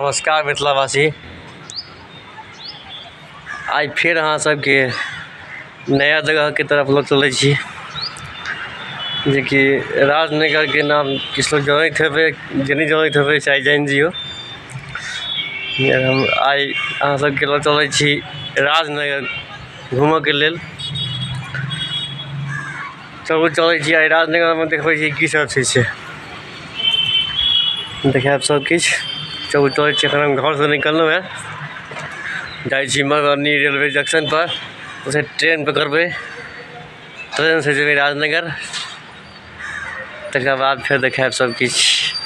नमस्कार मिथिलावासी। आइ फेर अहाँ सबके नया जगह के तरफ लऽ चलै छी, जेकि राजनगर के नाम किछु लोग जानैत हेबै, जे नहि जानैत हेबै से आइ जानि जियौ। हम आइ अहाँ सबके लऽ चलै छी राजनगर घूमऽ के लेल। चलू चलै छी आइ राजनगर में, देखबै छी की सब छै से देखायब सब किछु। चलू चलै छी, एखन हम घरसँ निकललहुँ हेँ, जाइ छी मधुबनी रेलवे जंक्शन पर, ओतऽ ट्रेन पकड़बै, ट्रेनसँ जेबै राजनगर, तकर बाद फेर देखायब सब किछु।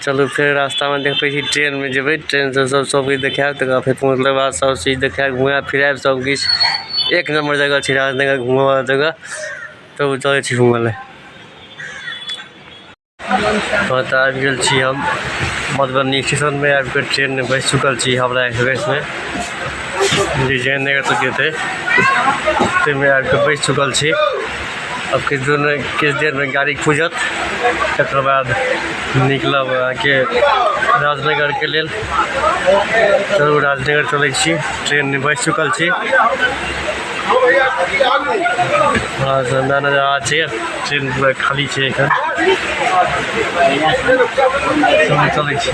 चलू फेर रास्तामे देखबै छी, ट्रेनमे जेबै, ट्रेनसँ सब सब किछु देखायब, तकर बाद फेर पहुँचलाके बाद सब चीज देखायब, घुमायब फिरायब सब किछु। एक नंबर जगह छै राजनगर घूमऽवला जगह। तब चलै छी घूमऽ लए। हँ तऽ आबि गेल छी हम मधुबनी स्टेशनमे, आबि कऽ ट्रेनमे बैस चुकल छी हावड़ा एक्सप्रेसमे, जे जयनगर तक जेतै ताहिमे आबि कऽ बैस चुकल छी। आब किछु दूरमे किछु देरमे गाड़ी खुजत, तकर बाद निकलब अहाँके राजनगरके लेल। चलू राजनगर चलै छी, ट्रेनमे बैस चुकल छी। बड़ा शानदार नजारा छै, ट्रेन पूरा खाली छै एखन। चलू चलै छी।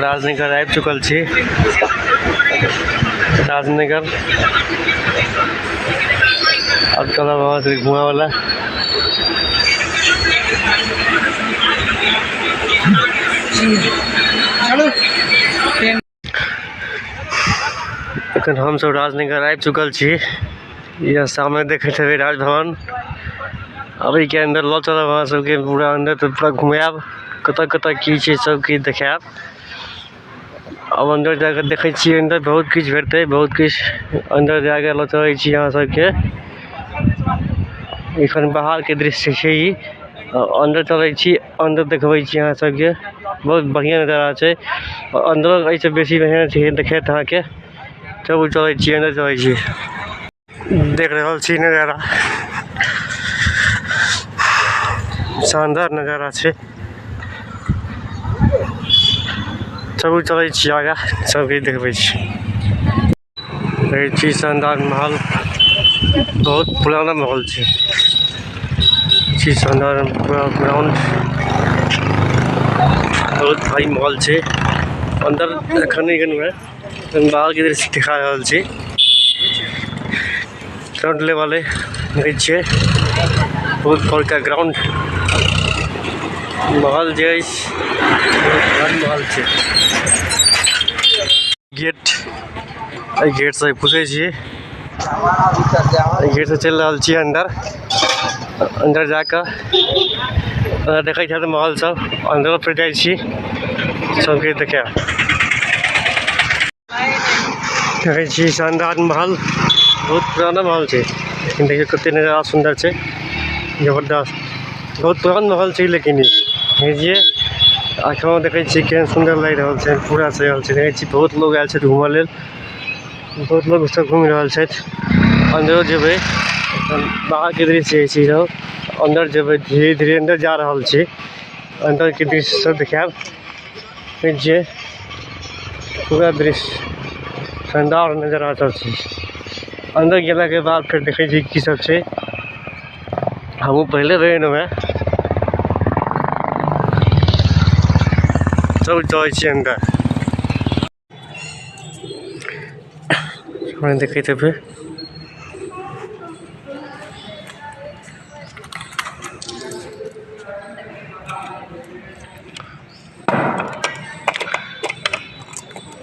राजनगर आबि चुकल छी। राजनगर अब चलब अहाँ सबके घुमाबऽ। चलू। एखन हमसब राजनगर आबि चुकल छी। यह सामने देखैत हेबै राजभवन। अब एहिके अन्दर लऽ चलब अहाँ सबके, पूरा अन्दर तऽ पूरा घुमायब, कतऽ कतऽ की छै सब किछु देखायब। अब अन्दर जाकऽ देखै छियै, अन्दर बहुत किछु भेटतै, बहुत किछु। अन्दर जाकऽ लऽ चलै छी अहाँ सबके। एखन बाहरके दृश्य छै ई। अन्दर चलै छी, अन्दर देखबै छी अहाँ सबके, बहुत बढ़िआँ नजारा छै। अन्दरो एहिसँ बेसी बढ़िआँ छै देखायत अहाँके। चलू चलै छी, अन्दर चलै छी। देख रहल छी नजारा, शानदार नजारा छै। चलू चलै छी आगाँ, सब किछु देखबै छी। देखै छी शानदार महल, बहुत पुराना महल छै। छी शानदार पूरा ग्राउंड, बहुत भारी महल छै। अन्दर एखन नहि गेलहुँ हेँ, एखन बाहरके दृश्य देखा रहल छी। ग्राउंड लेवल अइ, देखै छियै बहुत बड़का ग्राउंड। महल जे अछि बहुत भारी महल छै। गेट, एहि गेटसँ घुसै छी, एहि गेटसँ चलि रहल छी अन्दर। अन्दर जाकऽ अन्दर देखै छथि महल सब, अन्दरो फेर जाइ छी, सबकिछु देखायब। देखै छी शानदार महल, बहुत पुराना महल छै, लेकिन देखियौ कते नजारा सुन्दर छै, जबरदस्त। बहुत पुरान महल छै, लेकिन ई देखै छियै एखनो देखै छियै केहन सुन्दर लागि रहल छै, पूरा सजल छै। देखै छी बहुत लोग आयल छथि घूमऽ लेल, बहुत लोग सब घूमि रहल छथि। अन्दरो जेबै, एखन बाहरके दृश्य छै ई सब। अन्दर जेबै, धीरे धीरे अन्दर जा रहल छी, अन्दरके दृश्य सब देखायब। देखै छियै पूरा दृश्य शानदार नजर सब छै। अन्दर गेलाके बाद फेर देखै छी की सब छै। हमहूँ पहिले बेर एलहुँ हेँ। चलू चलै छी अंदर। सामने देखैत हेबै।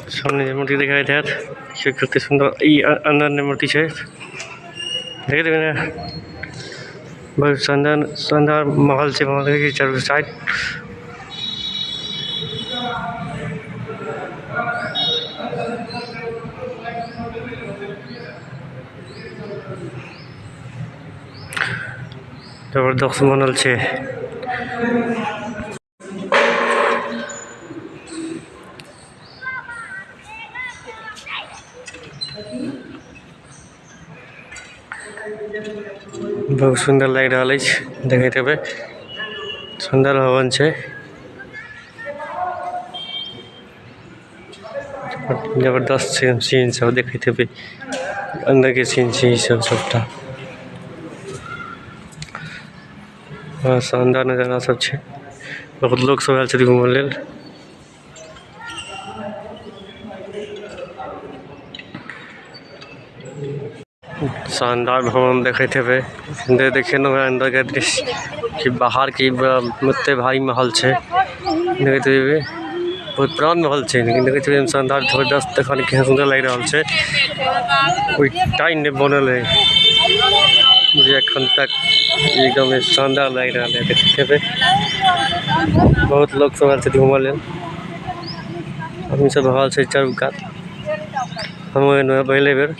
सामने जे मूर्ति देखाइत हैत से कते सुंदर ई अंदर में मूर्ति छै। देखैत हेबै ने, बहुत सुंदर सुंदर महल छै, महल के चारू साइड। जबरदस्त बनल छै। बहुत सुंदर लागि रहल अछि, देखैत हेबै सुंदर भवन छै, जबरदस्त छै सीन सब देखैत हेबै, अंदर के सीन छै ई सब सबटा। हाँ, शानदार नजारा सब छै, बहुत लोग सब आयल छथि घूमय लेल। शानदार भवन देखैत हेबै, देखेलहुँ हेँ अंदर के दृश्य कि बाहर के एते भारी महल छै, देखैत हेबै बहुत पुरान महल छै, लेकिन देखैत हेबै शानदार जबरदस्त एखन केहन सुंदर लागि रहल छै। कोई टाइम नहि बनल है जे एखन तक एकदम शानदार लागि रहल है, देखैत हेबै बहुत लोग सब आयल छथि घूमय लेल, आदमी सब रहल छै चारू कात। हमहूँ एलहुँ हेँ पहिले बेर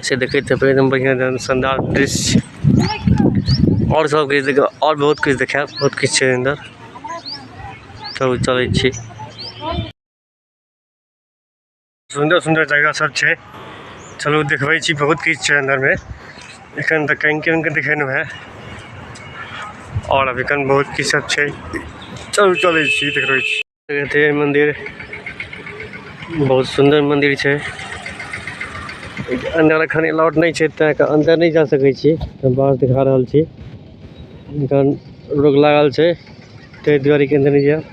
से देखैत हेबै एकदम बढ़िआँ शानदार दृश्य। और सब किछु देख, और बहुत किछु देखायब, बहुत किछु छै अंदर। चलू चलै छी। सुन्दर सुन्दर जगह सब छै, चलू देखबै छी, बहुत किछु छै अंदर में। एखन तऽ कनि कनि के देखेलहुँ हेँ, और अभी एखन बहुत किछु सब छै। चलू चलै छी, देखबै छी। देखते मंदिर बहुत सुंदर मंदिर छै, अंदर एखन अलाउड नहि छै, तैं अंदर नहि जा सकै छी, बाहर देखा रहल छी। एखन रोक लागल छै, ताहि दुआरे के अंदर नहि जायब।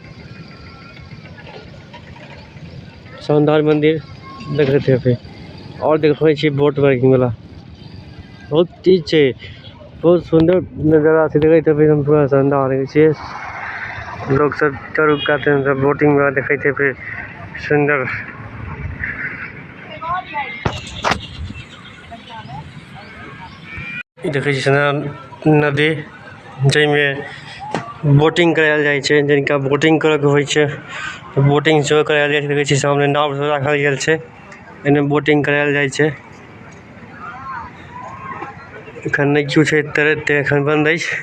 शानदार मंदिर देखैत हेबै। और देखबै छी बोट बाइकिंग वाला, बहुत चीज छै, बहुत सुंदर नजारा छै, देखैत हेबै एकदम पूरा शानदार लगै छै। लोग सब चारू कात सब बोटिंग वाला देखैत हेबै, सुंदर। ई देखै छी नदी जाहिमे बोटिंग करायल जाइ छै, जिनका बोटिंग करे के होइ छै बोटिंग सेहो करायल जाइ छै। देखै छी सामने नाव सेहो राखल गेल छै, एने बोटिंग करायल जाइ छै। एखन नहि कियो छै तैरैत, एखन बंद अछि।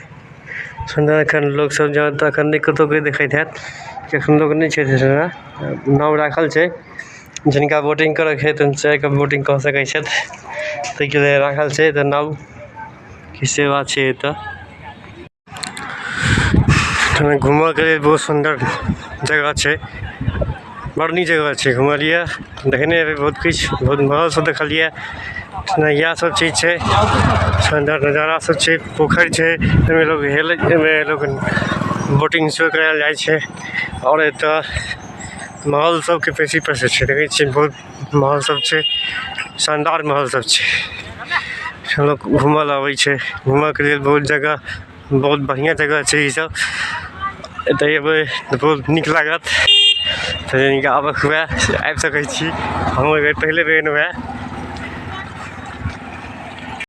सुन्दर एखन लोक सब जहाँ तक एखन नहि कतौ के देखैत हैत, एखन लोक नहि छै। नाव राखल छै, जिनका बोटिंग करे के हेतनि से आबि कऽ बोटिंग कऽ सकै छथि, ताहिके लेल राखल छै तऽ नाव के सेवा छै एतऽ। घूमऽ के लेल बहुत सुन्दर जगह छै, बड़ नीक जगह छै, घुमलियै देखने हेबै बहुत किछु, बहुत महल सब देखलियै, इएह सब चीज छै, सुन्दर नजारा सब छै, पोखरि छै, एहिमे लोग हेलै, एहिमे लोग बोटिंग सेहो करायल जाइ छै। और एतऽ महल सबके बेसी प्रसिद्ध छै, देखै छियै बहुत महल सब छै, शानदार महल सब छै, लोग घूमऽ लए आबै छै, घूमऽ के लेल बहुत जगह, बहुत बढ़िआँ जगह छै ई सब। एतऽ एबै तऽ बहुत नीक लागत, तऽ जिनका आबऽके हुए से आबि सकै छी। हमहूँ एहि बेर पहिले बेर एलहुँ हेँ।